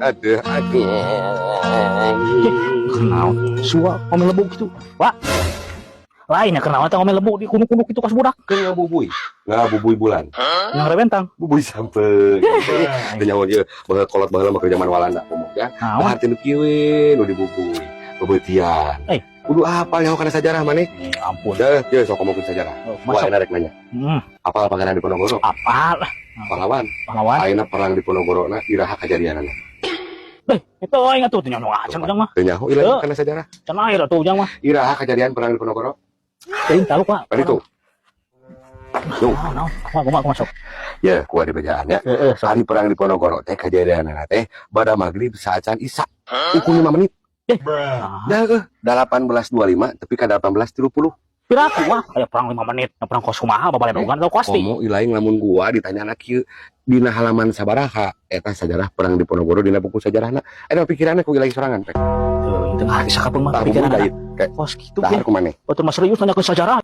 Aduh, aduh. Kenaon? Sua ngomel lebuk gitu. Wah. Lain ya, kenaon teh ngomel lebuk di kunuk-kunuk itu kas budak? Keur ngabubuy. Ngabubuy bulan. Yang rebentang. Bubuy sampe. Teu nyaho ieu, baheula kolot baheula mah keur zaman Walanda komo ya. Naon? Dahar teh nu kieu we nu dibubuy. Bebeutian. Eh. Kudu apal nyaho kana sajarah maneh. Eh, ampun. Dah, ieu sok ngomongkeun sajarah. Oh, Wah, masuk. enak rek nanya. Apal Pangeran Diponegoro? Apal lah. Pahlawan. Pahlawan. Ayeuna perang Diponegoro na iraha kajadianana? Eh, itu aing atuh teu nyaho acan ujang mah. Teu nyaho ieu Teu. Kana sajarah. Can air atuh ujang mah. Iraha kejadian perang Diponegoro? Teuing tahu, Pak. Kan itu. Tuh. Naon, naon? Kumaha, kumaha, kumaha, sok? Ya, kuat di bejaan ya. Heeh, sok. Hari perang Diponegoro teh kejadianana teh pada maghrib saacan Isya. Ukur 5 menit. Nah, Dah eh 1825 tapi ka 1830. Piraku wah, kayak perang 5 menit. Nah, perang kos kumaha babaledogan atau pasti. Komo ilaing lamun gua ditanya kieu dina halaman sabaraha eta sajarah perang Diponegoro dina buku sajarahna? Eta pikiranna ku ilaing sorangan teh. Tuh, itu ngarti sakapeung mah Tah bubuy pikiran dait. Kayak kos kitu dahar ge. ku maneh. Batur mah serius nanya ke sajarah.